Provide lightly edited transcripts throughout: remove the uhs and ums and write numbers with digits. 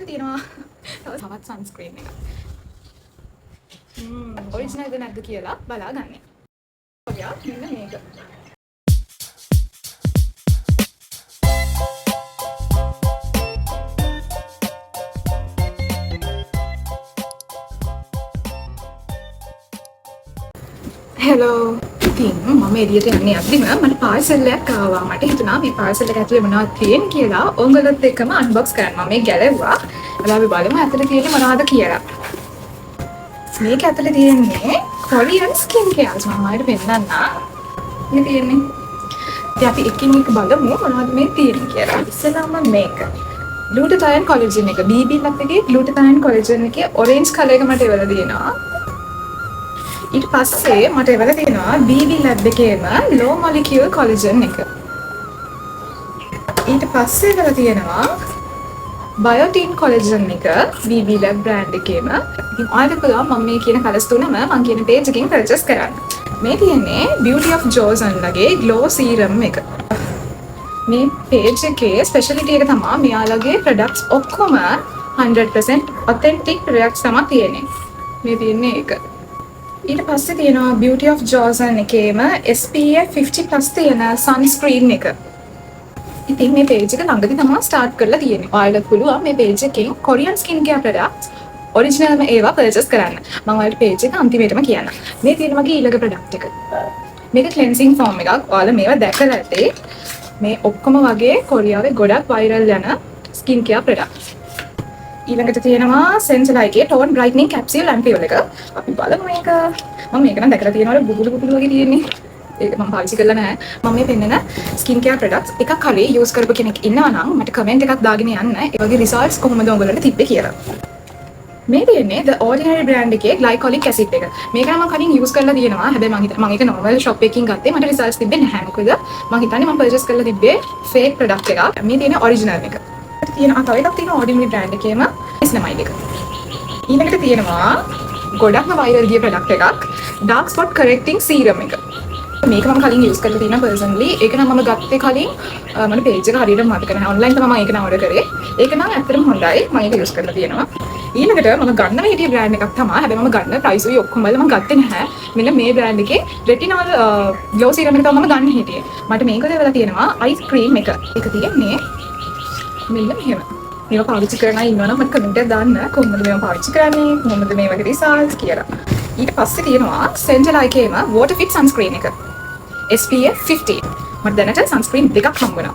ඊළඟට තියෙනවා තවත් සන්ස්ක්‍රීන් එකක්. ඔරිජිනල්ද නැද්ද කියලා බලාගන්න. ඔයා මෙන්න මේක. හෙලෝ. ඉතින් මම එළියට යන්නේ යද්දිම මට පාර්සල් එකක් ආවා. මට හිතුණා මේ පාර්සල් එක ඇතුලේ මොනවද තියෙන්නේ කියලා ඕගොල්ලොත් එක්කම අන්බොක්ස් කරන්න. මම මේ ගැලවුවා. අද අපි බලමු ඇතුලේ තියෙන්නේ මොනවද කියලා. මේක ඇතුලේ තියෙන්නේ කොරියන් ස්කින් කෙයාර්ස්. මම ඔයාලට පෙන්නන්නම්. මේ තියෙන්නේ. ඉතින් අපි එකින් එක බලමු මොනවද මේ තියෙන්නේ කියලා. ඉස්සෙල්ලාම මේක. ග්ලූටාතයන් කොලජන් එක. BB lab එකේ ග්ලූටාතයන් කොලජන් එකේ ඔරෙන්ජ් කලර් එක මට එවලා තියෙනවා. ඊට පස්සේ මට එවලා තියෙනවා BB lab එකේම low molecule collagen එක. ඊට පස්සේ එවලා තියෙනවා බයෝටින් කොලජන් එක BB lab brand එකේම. ඉතින් ඔයාලට පුළුවන් මම මේ කියන කලර්ස් තුනම මං කියන පේජ් එකකින් පර්චේස් කරන්න. මේ තියෙන්නේ Beauty of Joseon ලගේ glow serum එක. මේ පේජ් එකේ ස්පෙෂලිටි එක තමයි මෙයාලගේ ප්‍රොඩක්ට්ස් ඔක්කොම 100% ඔතෙන්ටික් ප්‍රොඩක්ට්ස් තමයි තියෙන්නේ. මේ තියෙන්නේ ඒක. ඊට පස්සේ තියෙනවා Beauty of Joseon එකේම SPF 50+ තියෙන sunscreen එක. ඉතින් මේ පේජ් එක ළඟදි තමයි ස්ටාර්ට් කරලා තියෙන්නේ. ඔයාලට පුළුවන් මේ පේජ් එකෙන් කොරියන් ස්කින් කෙයාර් ප්‍රොඩක්ට්ස් ඔරිජිනල්ම ඒවා පර්චේස් කරන්න. මම ඔයාලට පේජ් එක අන්තිමේටම කියන්නම්. මේ තියෙන මගේ ඊළඟ ප්‍රොඩක්ට් එක. මේක ක්ලෙන්සිං ෆෝම් එකක්. ඔයාලා මේවා දැකලා ඇති. මේ ඔක්කොම වගේ කොරියාවේ ගොඩක් වෛරල් යන ස්කින් කෙයාර් ප්‍රොඩක්ට්ස්. ඊළඟට තියෙනවා සෙන්සලා එකේ ටෝන් බ්‍රයිටනින් කැප්සියුල් ඇම්පියුල් එක. අපි බලමු මේක. මම මේක නම් දැකලා තියෙනවා බුබුලු බුබුලු වගේ තියෙන්නේ. ඒක මම පාවිච්චි කරලා නැහැ. මම මේ පෙන්නන ස්කින් කෙයාර් ප්‍රොඩක්ට්ස් එකක් හරි යූස් කරපු කෙනෙක් ඉන්නවා නම් මට කමෙන්ට් එකක් දාගෙන යන්න. ඒ වගේ රිසල්ට්ස් කොහොමද ඔයගොල්ලන්ට තිබ්බේ කියලා. මේ තියෙන්නේ The Ordinary brand එකේ ග්ලයිකොලික් ඇසිඩ් එක. මේක නම් මම කලින් යූස් කරලා තියෙනවා. හැබැයි මං හිතන්නේ මං ඒක නෝමල් ෂොප් එකකින් ගත්තේ. මට රිසල්ට්ස් තිබ්බේ නැහැ. මොකද මං හිතන්නේ මං පර්චේස් කරලා තිබ්බේ ෆේක් ප්‍රොඩක්ට් එකක්. මේ තියෙන්නේ ඔරිජිනල් එක. තියෙනවා තව එකක් තියෙනවා Ordinary brand එකේම නියසිනමයිඩ් එක. ඊළඟට තියෙනවා ගොඩක්ම වෛරල් ගිය ප්‍රොඩක්ට් එකක් ඩාර්ක් ස්පොට් කරෙක්ටිං සීරම් එක. මේක මම කලින් යූස් කරලා තියෙනවා පර්සනලි. ඒක නම් මම ගත්තේ කලින් මට පේජ් එක හරියට මතක නැහැ. ඔන්ලයින් තමයි මම ඒක නම් ඔඩර් කරේ. ඒක නම් ඇත්තටම හොඳයි. මම ඒක යූස් කරලා තියෙනවා. ඊළඟට මම ගන්නම හිටිය බ්‍රෑන්ඩ් එකක් තමයි. හැබැයි මම ගන්න ප්‍රයිස් උයි ඔක්කොම බලලා මම ගත්තේ නැහැ. මෙන්න මේ බ්‍රෑන්ඩ් එකේ රෙටිනෝල් ග්ලෝ සීරම් එක තමයි මම ගන්න හිටියේ. මට මේක දෙවලා තියෙනවා අයිස් ක්‍රීම් එක. ඒක තියෙන්නේ මෙන්න මෙහෙම. මේවා පාවිච්චි කරන අය ඉන්නවා නම් මට කමෙන්ට් එකක් දාන්න කොහොමද මේවා පාවිච්චි කරන්නේ, කොහොමද මේ වගේ රිසල්ට්ස් කියලා. ඊට පස්සේ තියෙනවා සෙන්ටලා එකේම water fit sunscreen එක. SPF 50. මට දැනට සන්ස්ක්‍රීන් දෙකක් හම්බ වුණා.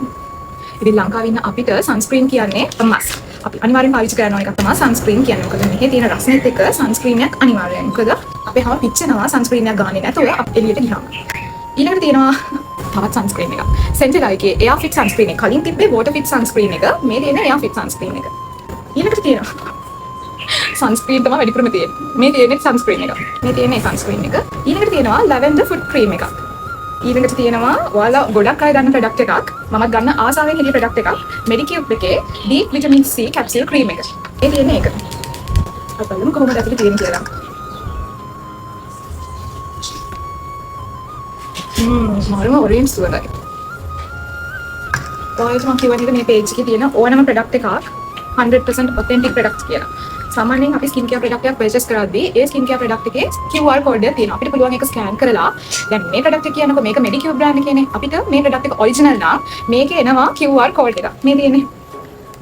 ඉතින් ලංකාවේ ඉන්න අපිට සන්ස්ක්‍රීන් කියන්නේ මස්ට්. අපි අනිවාර්යෙන් පාවිච්චි කරන ඕන එකක් තමයි සන්ස්ක්‍රීන් කියන්නේ. මොකද මෙහි තියෙන රස්නෙත් එක්ක සන්ස්ක්‍රීන් එකක් අනිවාර්යයි. මොකද අපේ හැම පිච්චෙනවා සන්ස්ක්‍රීන් එකක් ගානේ නැතුව අපි එළියට ගියාම. ඊළඟට තියෙනවා තවත් සන්ස්ක්‍රීන් එකක්. සෙන්ටලා එකේ Air Fit sunscreen එක. කලින් තිබ්බේ Water Fit sunscreen එක. මේ තියෙන Air Fit sunscreen එක. ඊළඟට තියෙනවා සන්ස්ක්‍රීන් තමයි වැඩිපුරම තියෙන්නේ. මේ තියෙන්නේ සන්ස්ක්‍රීන් එක. මේ තියෙන්නේ සන්ස්ක්‍රීන් එක. ඊළඟට තියෙනවා ලැවෙන්ඩර් ෆුට් ක්‍රීම් එකක්. ඊළඟට තියෙනවා ඔයාලා ගොඩක් අය දන්න ප්‍රොඩක්ට් එකක්. මමත් ගන්න ආසාවෙන් හිටිය ප්‍රොඩක්ට් එකක්. Medicube එකේ Deep Vitamin C capsule cream එක. මේ තියෙන්නේ ඒක. අපි බලමු කොහොමද ඇතුලේ තියෙන්නේ කියලා. මාරම ඔරෙන්ජ් සුවඳයි. ඔයාලට මම කිව්වා නේද මේ පේජ් එකේ තියෙන ඕනම ප්‍රොඩක්ට් එකක් 100% ඔතෙන්ටික් ප්‍රොඩක්ට්ස් කියලා. සාමාන්‍යයෙන් අපි ස්කින් කෙයාර් ප්‍රොඩක්ට් එකක් පර්චේස් කරද්දී ඒ ස්කින් කෙයාර් ප්‍රොඩක්ට් එකේ QR code එකක් තියෙනවා. අපිට පුළුවන් ඒක ස්කෑන් කරලා දැන් මේ ප්‍රොඩක්ට් එක කියනකො මේක Medicube brand එකේනේ. අපිට මේ ප්‍රොඩක්ට් එක ඔරිජිනල් නම් මේකේ එනවා QR code එකක්. මේ තියෙන්නේ.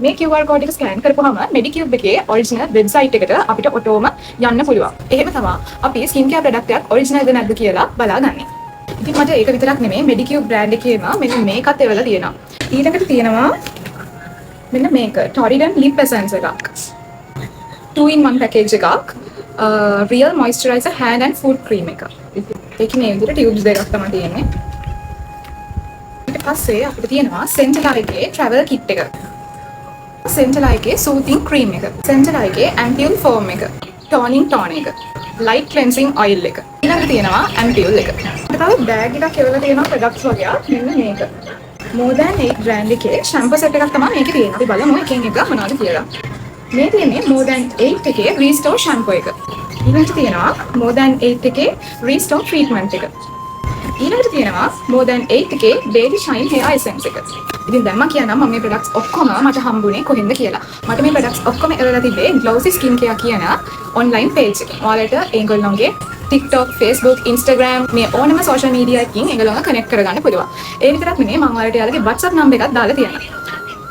මේ QR code එක ස්කෑන් කරපුවාම Medicube එකේ ඔරිජිනල් වෙබ්සයිට් එකට අපිට ඔටෝම යන්න පුළුවන්. එහෙම තමයි අපි ස්කින් කෙයාර් ප්‍රොඩක්ට් එකක් ඔරිජිනල්ද නැද්ද කියලා බලාගන්නේ. ඉතින් මට ඒක විතරක් නෙමෙයි Medicube brand එකේම මෙන්න මේකත් එවලා තියෙනවා. ඊළඟට තියෙනවා මෙන්න මේක Torriden lip essence එකක්. 2 in 1 package එකක්. Real moisturizer hand and foot cream එක. ඒකේ මේ විදිහට ටියුබ්ස් දෙකක් තමයි තියෙන්නේ. ඊට පස්සේ අපිට තියෙනවා Centella එකේ travel kit එක. Centella එකේ soothing cream එක. Centella එකේ ampule foam එක. Toning toner එක. Light cleansing oil එක. ඊළඟට තියෙනවා ampule එක. අපිට තව බෑග් එකක් එවලා තියෙනවා ප්‍රොඩක්ට්ස් වගේක්. මෙන්න මේක. More than 8 brand එකේ shampoo set එකක් තමයි මේකේ තියෙන්නේ. අපි බලමු එකෙන් එක මොනවද කියලා. මේ තියෙන්නේ More than 8 එකේ Restore shampoo එක. ඊළඟට තියෙනවා More than 8 එකේ Restore treatment එක. ඊළඟට තියෙනවා More Than 8 එකේ Daily Shine Hair Essence එක. ඉතින් දැන් මම කියන්නම් මම මේ ප්‍රොඩක්ට්ස් ඔක්කොම මට හම්බුනේ කොහෙන්ද කියලා. මට මේ ප්‍රොඩක්ට්ස් ඔක්කොම එවලා තිබ්බේ Glossy Skin Care කියන ඔන්ලයින් පේජ් එකෙන්. ඔයාලට ඒගොල්ලොන්ගේ TikTok, Facebook, Instagram මේ ඕනම සෝෂල් මීඩියා එකකින් ඒගොල්ලොන්ව කනෙක්ට් කරගන්න පුළුවන්. ඒ විතරක් නෙමෙයි, මම ඔයාලට එයාලගේ WhatsApp number එකක් දාලා තියෙනවා.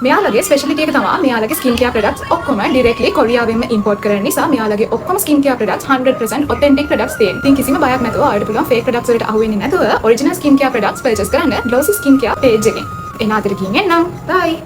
මෙයාලගේ ස්පෙෂලිටි එක තමයි මෙයාලගේ ස්කින් කෙයාර් ප්‍රොඩක්ට්ස් ඔක්කොම ඩිරෙක්ට්ලි කොරියාවෙන්ම ඉම්පෝට් කරන නිසා මෙයාලගේ ඔක්කොම ස්කින් කෙයාර් ප්‍රොඩක්ට්ස් 100% ඔතෙන්ටික් ප්‍රොඩක්ට්ස් තියෙනවා. ඉතින් කිසිම බයක් නැතුව ඔයාලට පුළුවන් ෆේක් ප්‍රොඩක්ට්ස් වලට අහු වෙන්නේ නැතුව original skin care products purchase කරන්න ග්ලෝසි ස්කින් කෙයාර් පේජ් එකෙන්. එන අතර ගිහින් එන්නම්. බයි.